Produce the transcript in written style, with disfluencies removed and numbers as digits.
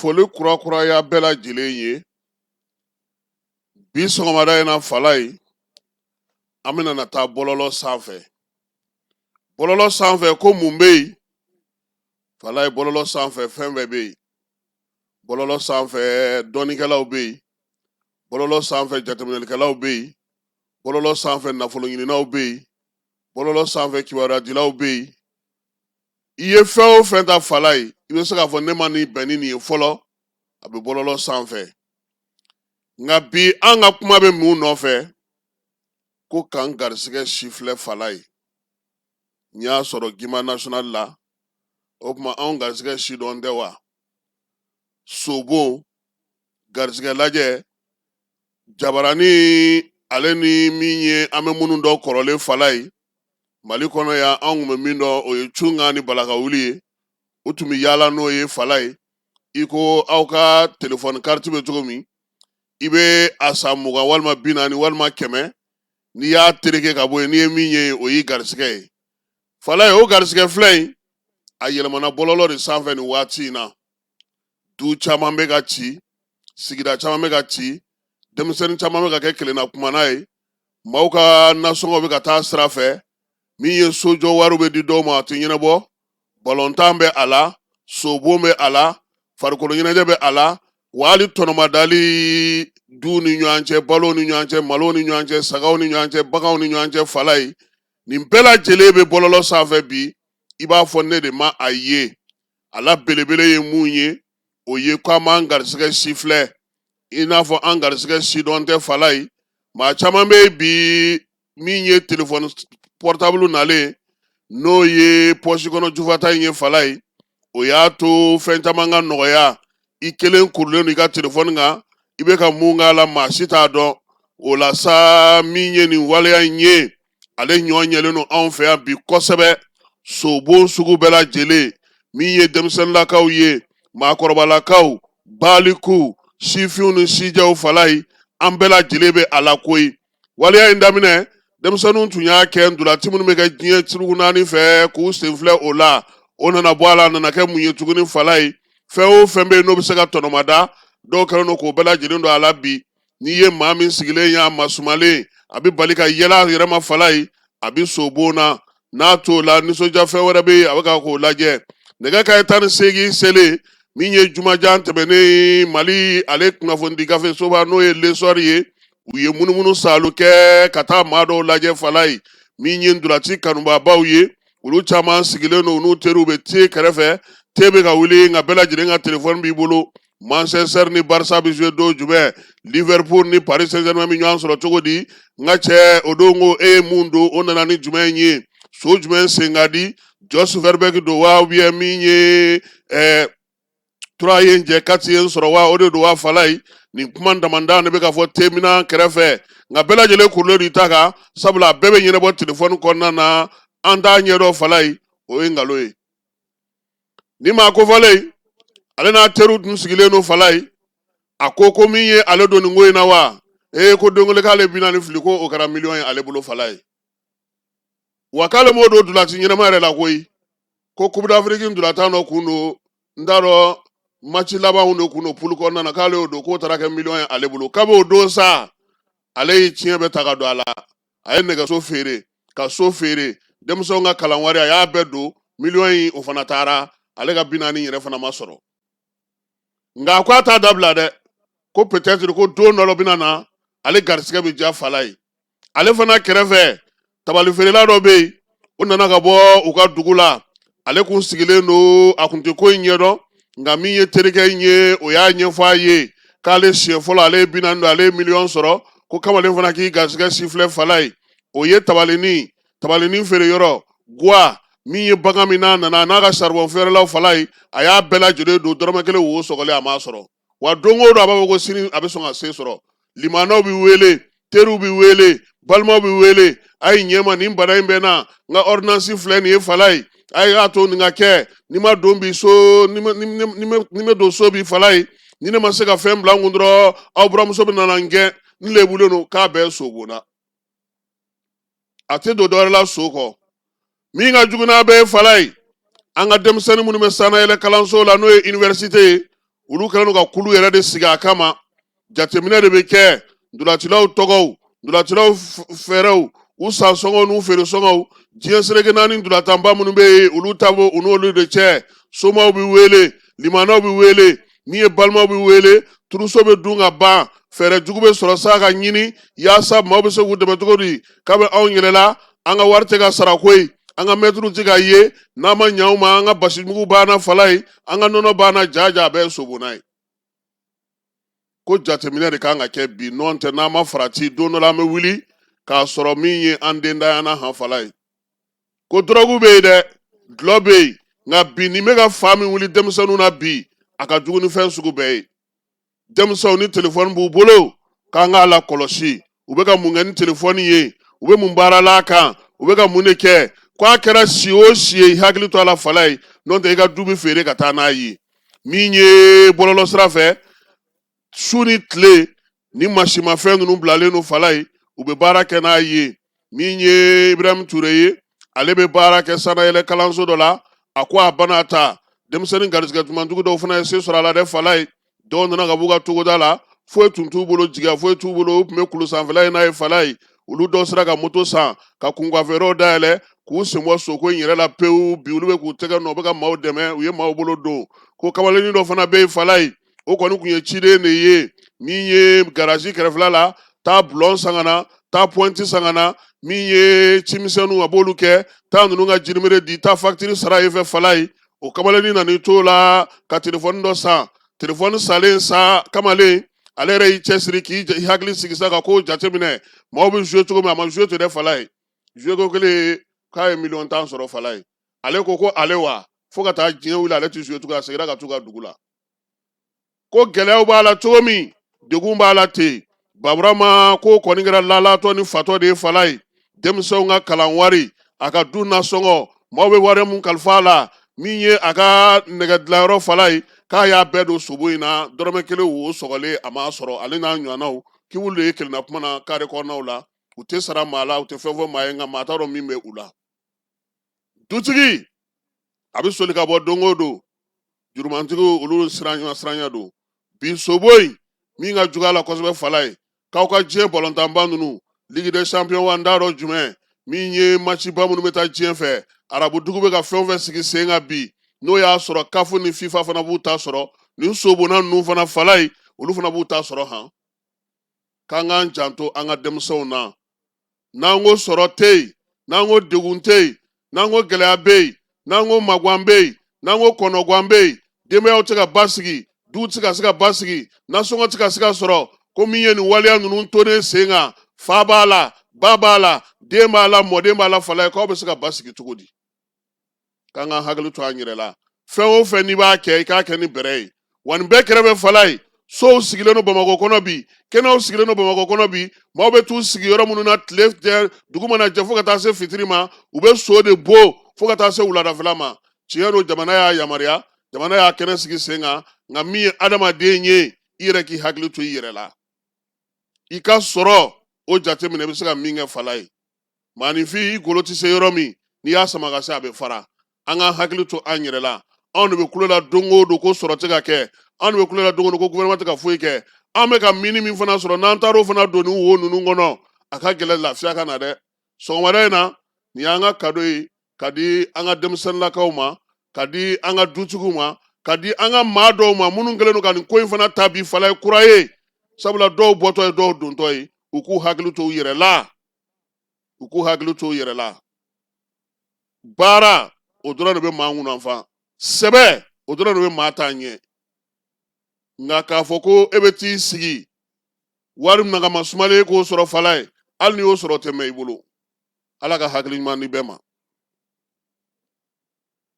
Foli kurakuraya bɛɛ lajɛlen ye bi sɔgɔmada in na Falayi, an bɛna na taa bɔlɔlɔ sanfɛ. Bɔlɔlɔ sanfɛ ko mun bɛ yen Falayi? Bɔlɔlɔ sanfɛ fɛn bɛɛ bɛ yen. Bɔlɔlɔ sanfɛ dɔnnikɛlaw bɛ yen, bɔlɔlɔ sanfɛ jateminɛlikɛlaw bɛ yen, bɔlɔlɔ sanfɛ nafolo ɲininaw bɛ yen, bɔlɔlɔ sanfɛ kibaruyadilaw bɛ yen. I ye fɛn o fɛn ta Falayi, i bɛ se k'a fɔ ne ma nin bɛn ni nin ye fɔlɔ, a bɛ bɔlɔlɔ sanfɛ. Nka bi an ka kuma bɛ mun nɔfɛ? Ko k'an garisigɛ sifilɛ Falayi. N y'a sɔrɔ Guimba National la. O tuma anw garisigɛ si dɔn tɛ wa? Sobon, garisigɛ lajɛ, jabarani, ale ni min ye an bɛ minnu dɔn kɔrɔlen Falayi, Mali kɔnɔ yan, anw tun bɛ min dɔn, o ye cunga ni balakawuli ye. U tun bɛ yaala n'o ye Falayi, i ko aw ka telefɔni kariti bɛ cogo min, i bɛ a san 20 walima 40 walima 100, n'i y'a tereke ka bɔ yen, n'i ye min ye, o y'i garisigɛ ye Falayi. O garisigɛ filɛ in, a yɛlɛmana bɔlɔlɔ de sanfɛ nin waati in na. Du caman bɛ ka ci, sigida caman bɛ ka ci, denmisɛnnin caman bɛ ka kɛ kelenna kumana ye, maaw ka nasɔngɔ bɛ ka taa sira fɛ. Min ye sojɔ wariw bɛ di dɔw ma, a tɛ ɲɛnabɔ. Balontan bɛ a la, sobon bɛ a la, farikolo ɲɛnajɛ bɛ a la, wa hali tɔnɔmadali du ni ɲɔgɔn cɛ, balo ni ɲɔgɔn cɛ, malo ni ɲɔgɔn cɛ, sagaw ni ɲɔgɔn cɛ, baganw ni ɲɔgɔn cɛ Falayi, nin bɛɛ lajɛlen bɛ bɔlɔlɔ sanfɛ bi. I b'a fɔ ne de ma a ye. A la belebele ye mun ye? O ye ko an b'an garisigɛ sifilɛ i n'a fɔ an garisigɛ sidɔn tɛ Falayi. Maa caman bɛ bi, min ye telefɔni pɔrɔtabulu nalen, n'o ye pɔsi kɔnɔ jufata in ye Falayi, o y'a to fɛn caman ka nɔgɔya. I kelen kurulen don i ka telefɔni kan, i bɛ ka mun k'a la, maa si t'a dɔn. O la sa, min ye nin waleya in ye, ale ɲɔ ɲɛlen don anw fɛ yan bi kosɛbɛ. Sobon sugu bɛɛ lajɛlen, min ye denmisɛnninlakaw ye, maakɔrɔbalakaw, balikuw, sifinw ni sijɛw Falayi, an bɛɛ lajɛlen bɛ a la koyi. Waleya in daminɛ, denmisɛnninw tun y'a kɛ ntolaci minnu bɛ kɛ diɲɛ suruku naani fɛ, k'u sen filɛ o la. O nana bɔ a la, a nana kɛ mun ye tuguni Falayi? Fɛn o fɛn bɛ yen n'o bɛ se ka tɔnɔmada, dɔw kɛlen don k'o bɛɛ lajɛlen don a la bi. N'i ye maa min sigilen y'a masumalen, a bɛ bali ka yɛlɛ a yɛrɛ ma Falayi, a bɛ sobon na, n'a t'o la, nisɔndiya fɛn wɛrɛ bɛ yen, a bɛ ka k'o lajɛ. Nɛgɛ kanɲɛ 18 selen, min ye jumajan tɛmɛnen, Mali ale kunnafonidi gafe soba, n'o ye L'Essor ye, u ye munumunu saalo kɛ ka taa maa dɔw lajɛ Falayi, min ye ntolaci kanubabaw ye. Olu caman sigilen don, u n'u teriw bɛ te kɛrɛfɛ, te bɛ ka wuli, nka bɛɛ lajɛlen ka telefɔni b'i bolo. Manchester ni Barça bɛ jouer don jumɛn? Liverpool ni Paris Saint-Germain bɛ ɲɔgɔn sɔrɔ cogo di? N ka cɛ, o don ko e ye mun don? O nana ni jumɛn ye? So jumɛn sen ka di? Jos Verbeek don wa, ou bien min ye 3 ye n jɛ, 4 ye n sɔrɔ wa, o de don wa Falayi? Nin kuma damandan de bɛ ka fɔ temina kɛrɛfɛ, nka bɛɛ lajɛlen kurulen don i ta kan, sabula a bɛɛ bɛ ɲɛnabɔ telefɔni kɔnɔna na. An t'a ɲɛdɔn Falayi, o ye nkalon ye. Ni maa kofɔlen, ale n'a teriw tun sigilen don Falayi, a ko ko min ye ale don nin ko in na wa, ee ko don kelen k'ale 40 fili, ko o kɛra miliyɔn ye ale bolo Falayi, wa k'ale m'o don ntolaci ɲɛnama yɛrɛ la koyi, ko Coupe d'Afrique ntolatan dɔ kun don, n t'a dɔn match labanw de kun don poule kɔnɔna na, k'ale y'o don, k'o taara kɛ miliyɔn ye ale bolo. Kab'o don sa, ale ye tiɲɛ bɛɛ ta ka don a la. A ye nɛgɛso feere, ka so feere, denmisɛnw ka kalan wari, a y'a bɛɛ don miliyɔn in, o fana taara, ale ka 40 yɛrɛ fana ma sɔrɔ. Nka a ko a t'a dabila dɛ, ko peut-être ko don dɔ bɛna na, ale garisigɛ bɛ diya Falayi. Ale fana kɛrɛfɛ, tabali feerela dɔ bɛ yen, o nana ka bɔ u ka dugu la. Ale kun sigilen don, a kun tɛ ko in ɲɛdɔn, nka min ye terikɛ in ye, o y'a ɲɛfɔ a ye k'ale siɲɛ fɔlɔ, ale ye 40 don, ale ye miliyɔn sɔrɔ, ko kamalen fana k'i garisigɛ sifilɛ Falayi. O ye tabalinin feere yɔrɔ guwa, min ye bagan min n'a nana n'a ka saribɔn feerelaw Falayi, a y'a bɛɛ lajɛlen don, dɔrɔmɛ kelen wo sɔgɔlen a m'a sɔrɔ. Wa don o don a b'a fɔ ko sini a bɛ sɔn ka se sɔrɔ. Limanaw bɛ wele, teriw bɛ wele, balimaw bɛ wele, a ye ɲɛma nin bana in bɛ na, n ka ordonnance filɛ nin ye Falayi, a y'a to nin ka kɛ, ni ma don bi so, ni ma don so bi Falayi, ni ne ma se ka fɛn bila n kun dɔrɔn, aw buramuso bɛ nana n gɛn, n lebulen don. K'a bɛɛ sobonna, a tɛ don dɔwɛrɛ la so kɔ. Min ka jugu n'a bɛɛ ye Falayi, an ka denmisɛnnin minnu bɛ sannayɛlɛ kalanso la, n'o ye université ye, Olu kɛlen don ka kulu yɛrɛ de sigi a kama. Jateminɛ de bɛ kɛ ntolacilaw tɔgɔw, ntolacilaw fɛɛrɛw, u san sɔngɔw n'u feere sɔngɔw. Diɲɛ seleke naani ntolatanba minnu bɛ yen, olu ta b'o u n'olu de cɛ. Somaw bɛ wele, limanaw bɛ wele, min ye balimaw bɛ wele. Turuso bɛ dun ka ban, fɛɛrɛ jugu bɛ sɔrɔ sa ka ɲini yaasa maaw bɛ se k'u dɛmɛ cogo di. Kabi anw yɛlɛla, an ka wari tɛ ka sara koyi, an ka mɛtiriw tɛ ka ye. N'a ma ɲɛ anw ma, an ka basimugu banna fala ye, an ka nɔnɔ banna jaja, a bɛɛ ye sobonna ye. Ko jateminɛ de kan ka kɛ bi, n'o tɛ n'an ma farati, don dɔ la an bɛ wuli k'a sɔrɔ min ye an den dayana han fala ye. Ko dɔrɔgu bɛ yen dɛ, dulɔ bɛ yen, nka bi nin bɛ ka fa min wuli denmisɛnninw na bi, a ka jugu ni fɛn sugu bɛɛ ye. Denmisɛnw ni telefɔni b'u bolo, k'an k'a lakɔlɔsi, u bɛ ka mun kɛ ni telefɔni ye, u bɛ mun baara la a kan, u bɛ ka mun de kɛ. Ko a kɛra si o si ye, i hakili to a la fala ye, n'o tɛ i ka du bɛ feere ka taa n'a ye. Min ye bɔlɔlɔ sira fɛ, su ni tile ni masimafɛn ninnu bilalen don fala ye, u bɛ baara kɛ n'a ye. Min ye Ibrahim Ture ye, ale bɛ baara kɛ sannayɛlɛ kalanso dɔ la. A ko a bana ta denmisɛnnin garisɛgɛ dumandugu dɔw fana ye se sɔrɔ a la dɛ fala ye. Dɔw nana ka b'u ka togoda la, foyi tun t'u bolo, jigiya foyi t'u bolo, u tun bɛ kulu sanfɛla in n'a ye fala ye. Olu dɔw sera ka moto san ka kunkafeereyɔrɔ dayɛlɛ k'u sen bɔ soko in yɛrɛ la pewu. Bi olu bɛ k'u tɛgɛ nɔ, u bɛ ka maaw dɛmɛ, u ye maaw bolo don. Ko kamalennin dɔ fana bɛ yen fala ye, o kɔni tun ye ciden de ye. Min ye garazi kɛrɛfɛla la, taa bulɔn san ka na, taa pɔnti san ka na, min ye cimisɛnninw a b'olu kɛ, taa ninnu ka jirimere di, taa fakitiri sara yen fɛ fala ye. O kamalennin nan'i t'o la ka telefɔni dɔ san. Telefɔni salen sa, kamalen ale yɛrɛ y'i cɛsiri k'i hakili sigi sa ka kow jateminɛ, maaw bɛ jouer cogo min, a ma jouer ten dɛ fala ye. Jouer ko kelen k'a ye miliyɔn 10 sɔrɔ fala ye. Ale ko ko ale wa fo ka taa diɲɛ wuli, ale tɛ jouer tugun. A seginna ka t'u ka dugu la. Ko gɛlɛyaw b'a la cogo min, degun b'a la ten. Baburama ko kɔni kɛra lalatɔ ni fatɔ de ye fala ye. Denmisɛnw ka kalan wari, a ka du nasɔngɔ, maaw bɛ wari mun kalifa a la, min ye a ka nɛgɛ dilanyɔrɔ fala ye, k'a y'a bɛɛ don sobo in na, dɔrɔmɛ kelen wo sɔgɔlen a m'a sɔrɔ. Ale n'a ɲɔgɔnnaw k'i de ye kelenna kuma na kare kɔnɔnaw la, u tɛ sara maa la, u tɛ fɛn fɔ maa ye, nka maa t'a dɔn min bɛ u la. Dutigi a bɛ soli ka bɔ don o don, jurumantigiw olu siranya siranya don bi. Sobo in min ka jugu a la kosɛbɛ fala ye, k'aw ka diɲɛ balontanba ninnu, Ligue des champions wa n t'a dɔn jumɛn, min ye matchba minnu bɛ taa diɲɛ fɛ, arabu dugu bɛ ka fɛn o fɛn sigi sen kan bi, n'o y'a sɔrɔ CAF ni FIFA fana b'u ta sɔrɔ, nin sobonna ninnu fana fala ye, olu fana b'u ta sɔrɔ han. K'an k'an janto an ka denmisɛnw na. N'an ko sɔrɔ tɛ yen, n'an ko degun tɛ yen, n'an ko gɛlɛya bɛ yen, n'an ko magan bɛ yen, n'an ko kɔnɔgan bɛ yen, denbayaw tɛ ka basigi, duw tɛ ka se ka basigi, nasɔngɔ tɛ ka se ka sɔrɔ, ko min ye nin waleya ninnu tonen sen kan, fa b'a la, ba b'a la, den b'a la, mɔden b'a la fala ye, k'aw bɛ se ka basigi cogo di? K'an ka hakili to an yɛrɛ la. Fɛn o fɛn n'i b'a kɛ, i k'a kɛ ni bɛrɛ ye. Wa nin bɛɛ kɛrɛfɛ fala ye, sow sigilen don Bamakɔ kɔnɔ bi, kɛnɛw sigilen don Bamakɔ kɔnɔ bi, maaw bɛ t'u sigi yɔrɔ minnu na tile jɛ, dugu mana jɛ fo ka taa se fitiri ma, u bɛ so de bon fo ka taa se wuladafɛla ma. Tiɲɛ don, jamana y'a yamaruya, jamana y'a kɛnɛ sigi sen kan, nka min ye adamaden ye, i yɛrɛ k'i hakili to i yɛrɛ la, i ka sɔrɔ o jateminɛ, i bɛ se ka min kɛ fala ye. Maaninfin, i golo tɛ se yɔrɔ min, n'i y'a sama ka se, a bɛ fara. An ka hakili to an yɛrɛ la. Anw de bɛ kulo la don o don ko sɔrɔ tɛ ka kɛ, anw de bɛ kulo la don o don ko gouvernement tɛ ka foyi kɛ. An bɛ ka mini min fana sɔrɔ, n'an taar'o fana don nin wo ninnu kɔnɔ, a ka gɛlɛn lafiya ka na dɛ. Sɔgɔmada in na, nin y'an ka kado ye ka di an ka denmisɛnninlakaw ma, ka di an ka dutigiw ma, ka di an ka maa dɔw ma minnu kɛlen don ka nin ko in fana ta bi fala ye kura ye, sabula dɔw bɔtɔ ye, dɔw dontɔ ye. U k'u hakili to u yɛrɛ la, u k'u hakili to u yɛrɛ la. Baara o dɔrɔn de bɛ maa ŋunanfa, sɛbɛ o dɔrɔn de bɛ maa taa ɲɛ. Nka k'a fɔ ko e bɛ t'i sigi wari nagama sumalen k'o sɔrɔ fala ye, hali n'i y'o sɔrɔ, o tɛ mɛn i bolo. Ala ka hakili ɲuman di bɛɛ ma.